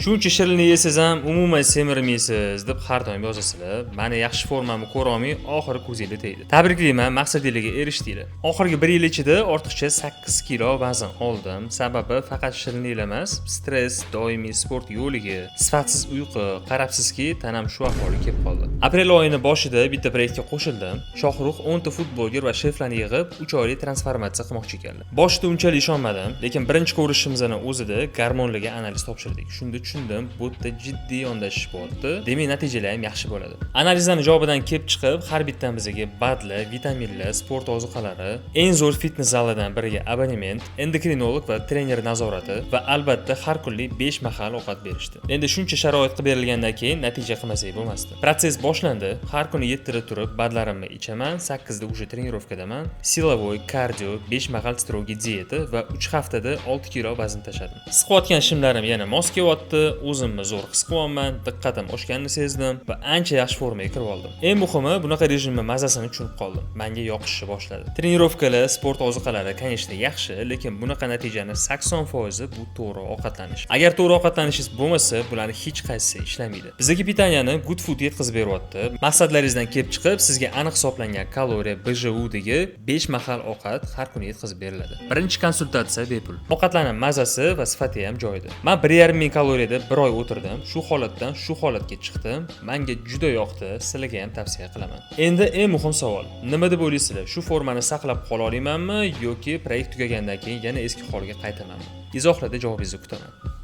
Shuncha shirinlik yesangiz ham umuman semirmaysiz, deb har doim yozasizlar. Mani yaxshi formamni ko'ra olmay, oxiri ko'zinglar tegdi. Tabriklayman, maqsadinglarga erishdinglar. Oxirgi bir yil ichida ortiqcha 8 kilo vazn oldim. Sababi faqat shirinliklar emas, stress, doimiy sport yo'qligi, sifatsiz uyqu, qarabsizki, tanam shu ahvolga kelib qoldi. Aprel oyini boshida bitta proyektga qo'shildim. Shohrux 10 ta futbolger va sheflarni yig'ib, 3 oylik transformatsiya qilmoqchi ekanlar. Boshida unchalik ishonmadim, lekin birinchi ko'rishimizni o'zida gormonlarga analiz topshirdik. Shunda tushundim, bu yerda jiddiy yondashish bo'lyapti. Demak, natijalar ham yaxshi bo'ladi. Analizlarni javobidan kelib chiqib, har bittamizga БАД lar, vitaminlar, sport ozuqalari, eng zo'r fitness zalidan biriga abonement, endokrinolog va trener nazorati va albatta har kunlik 5 mahal ovqat berishdi. Endi shuncha sharoit qilib berilgandan keyin natija qilmasak bo'lmasdi. Protsess boshlandi. Har kuni 7 da turib, БАД larimni ichaman, 8 da уже тренировка daman. Силовой, kardio, 5 mahal строгий dieta va 3 haftada 6 kilo vazn tashladim. Siqayotgan shimlarim yana mos kelyapti, o'zimni zo'r his qilyapman, diqqatim oshganini sezdim va ancha yaxshi formaga kirib oldim. Eng muhimi, bunaqa rejimni mazasini tushunib qoldim. Menga yoqishni boshladi. Тренировка lar, sport ozuqalari, конечно, yaxshi, lekin bunaqa natijani 80% bu to'g'ri ovqatlanish. Agar to'g'ri ovqatlanishingiz bo'lmasa, bularni hech qaysisi ishlamaydi. Bizdagi питания ni Good Food yetkazib beryapti. Maqsadlaringizdan kelib chiqib, sizga aniq hisoblangan kaloriya, БЖУ dagi 5 mahal ovqat har kuni yetkazib beriladi. Birinchi konsultatsiya bepul. Ovqatlarning mazasi va sifati ham joyida. Men 1,5 ming kaloriyada bir oy o'tirdim. Shu holatdan shu holatga chiqdim. Menga juda yoqdi, sizlarga ham tavsiya qilaman. Endi eng muhim savol. Nima deb o'ylaysizlar? Shu formani saqlab qola olamanmi yoki proyekt tugagandan keyin yana eski holga qaytamanmi? Izohlarda javobingizni kutaman.